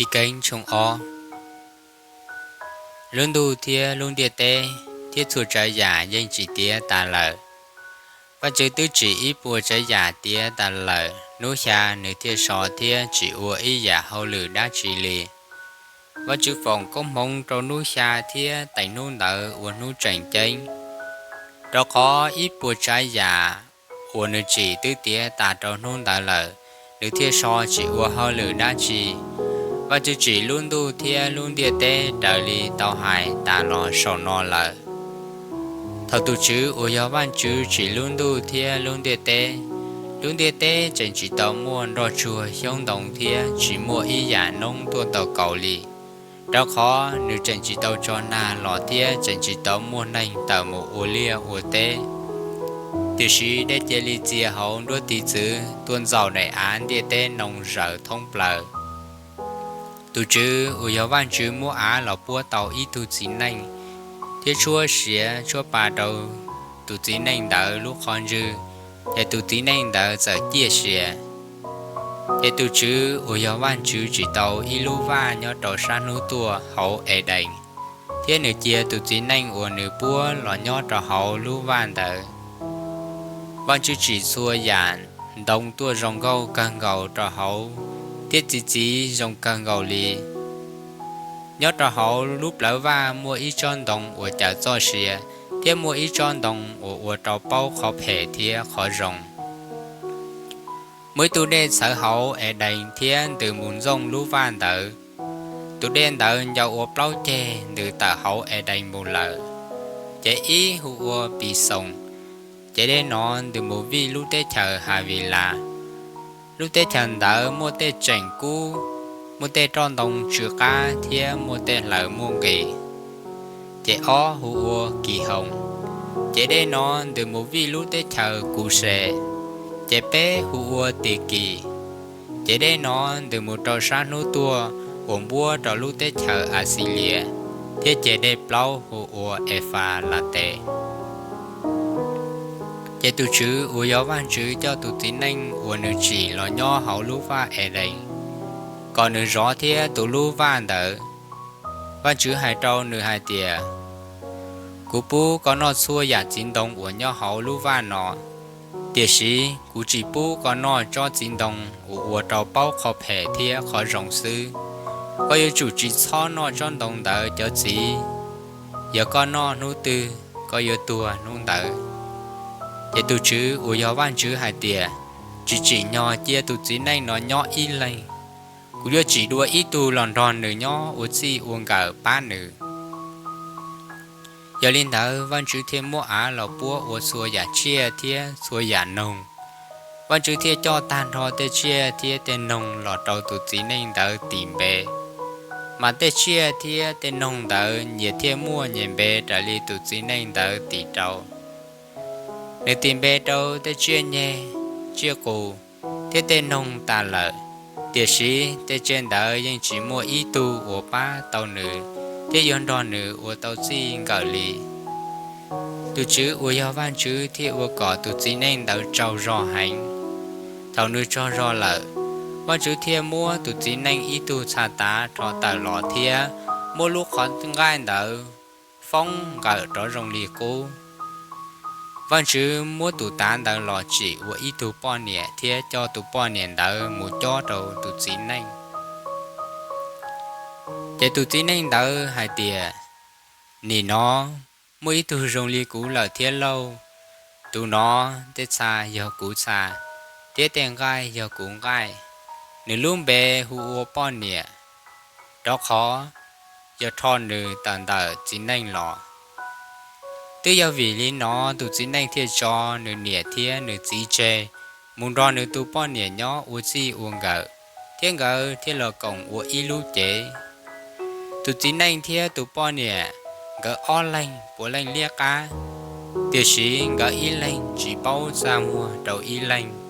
Chivkeeb tshooj ob. Lub ntuj thiab lub ntiaj teb thiab txhua tsav yam yeej tsim tiav tas lawm. Vajtswv twb tsim ib puas tsav yam tiav tas lawm, hnub xya nws thiaj so thiab tsis ua ib yam hauj lwm dab tsi li. Vajtswv foom koob hmoov rau hnub xya thiab teem hnub ntawd ua hnub tseem ceeb, rau qhov ib puas tsav yam uas nws tsim twb tiav tas rau hnub ntawd lawm, nws thiaj so tsis ua hauj lwm dab tsi. Vajtswv tsim lub ntuj thiab lub ntiaj teb raws li tau hais tas los saum no lawm. Thaum tus TSWV uas yog Vajtswv tsim lub ntuj thiab lub ntiaj teb, lub ntiaj teb tseem tsis tau muaj nroj tsuag xyoob ntoo thiab tsis muaj ib yam noob tuaj tau kaus li, rau qhov nws tseem tsis tau tso nag los thiab tseem tsis tau muaj neeg tawm mus ua liaj ua teb. Tiam sis dej cia li txia hauv nruab tiv txwv tuaj ntxaum daim av ntiaj teb noo zaws thoob plaws. Tus TSWV uas yog Vajtswv muab av los puab tau ib tug txiv neej, thiab tshuab siav tshuab pa rau tus txiv neej ntawd lub qhov ntswg, ces tus txiv neej ntawd txawm ciaj sia. Ces tus TSWV uas yog Vajtswv tsim tau ib lub vaj nyob rau sab hnub tuaj hauv Edees, thiab nws cia tus txiv neej uas nws puab los nyob rau hauv lub vaj ntawd. Vajtswv tsim txhua yam ntoo tuaj zoo nkauj kawg nkaus rau hauv, thiab txi txiv zoo kawg nkaus li. Nyob rau hauv lub plawv vaj muaj ib tsob ntoo uas cawm txoj sia, thiab muaj ib tsob ntoo uas ua rau paub qhov phem thiab qhov zoo. Muaj ib tug dej txhawv hauv Edees thiab ntws mus ntxooj lub vaj ntawd. Tus dej ntawd ncau ua plaub ceg ntws tawm hauv Edees mus lawm, ces ib hu ua Pixoos, ces dej no ntws mus vij lub teb chaws Havilas. Lub teb chaws ntawd muaj tej tseem kub, muaj tej roj ntoo tsw qab thiab muaj tej hlaws muaj nqis, ces ob hu ua Kihoos, ces dej no ntws mus vij lub teb chaws Kuses, ces peb hu ua Tikis, ces dej no ntws mus rau sab hnub tuaj uas npuab rau lub teb chaws Axilias, thiab ces dej plaub hu ua Efalates. Ces tus TSWV uas yog Vajtswv coj tus txiv neej uas nws tsim los nyob hauv lub vaj Edees, kom nws zov thiab tu lub vaj ntawd. Vajtswv hais rau nws hais tias, Kuv pub koj noj txhua yam txiv ntoo uas nyob hauv lub vaj no, tiam sis kuv tsis pub koj noj tsob txiv ntoo uas ua rau paub qhov phem thiab qhov zoo xwb. Koj yuav tsum tsis txhob noj tsob ntoo ntawd cov txiv. Yog koj noj hnub twg, koj yuav tuag hnub ntawd. Ces tus TSWV uas yog Vajtswv hais tias, Tsis tsim nyog cia tus txiv neej no nyob ib leeg. Kuv yuav tsim dua ib tug los nrog nws nyob ua txij ua nkawm pab nws. Yog li ntawd, Vajtswv thiaj muab av los puab ua txhua yam tsiaj thiab txhua yam noog. Vajtswv thiaj coj tag nrho tej tsiaj thiab tej noog los rau tus txiv neej ntawd tis npe, mas tej tsiaj thiab tej noog ntawd nyias thiaj muaj nyias npe raws li tus txiv neej ntawd tis rau. Nws tis npe rau tej tsiaj nyeg, tsiaj qus, thiab tej noog tas lawm, tiam sis tej tsiaj ntawd yeej tsis muaj ib tug uas pab tau nws thiab yuav nrog nws ua tau txij nkawm li. Tus TSWV uas yog Vajtswv thiaj ua kom tus txiv neej ntawd tsaug zog heev. Thaum nws tsaug zog lawm, Vajtswv thiaj muab tus txiv neej ib tug txha tav rho tawm los thiab muab lub qhov nqaij ntawd foob nqawm rov zoo li qub. Vajtswv muab tus tav ntawd los tsim ua ib tug poj niam thiab coj tus poj niam ntawd mus cob rau tus txiv neej. Ces tus txiv neej ntawd hais tias, Nim no muaj ib tug zoo li kuv lawm thiab lauj! Tus no tej txha yog kuv txha, thiab tej nqaij yog kuv nqaij. Nws lub npe hu ua poj niam, rau qhov yog rho nws tawm ntawm txiv neej los. Twb yog vim li no tus txiv neej thiaj tso nws niam thiab nws txiv tseg, mus nrog nws tus poj niam nyob ua txij ua nkawm, thiab nkawd thiaj los koom ua ib lub cev. Tus txiv neej thiab tus poj niam, nkawd ob leeg puav leej liab qab, tiam sis nkawd ib leeg tsis paub txaj muag rau ib leeg.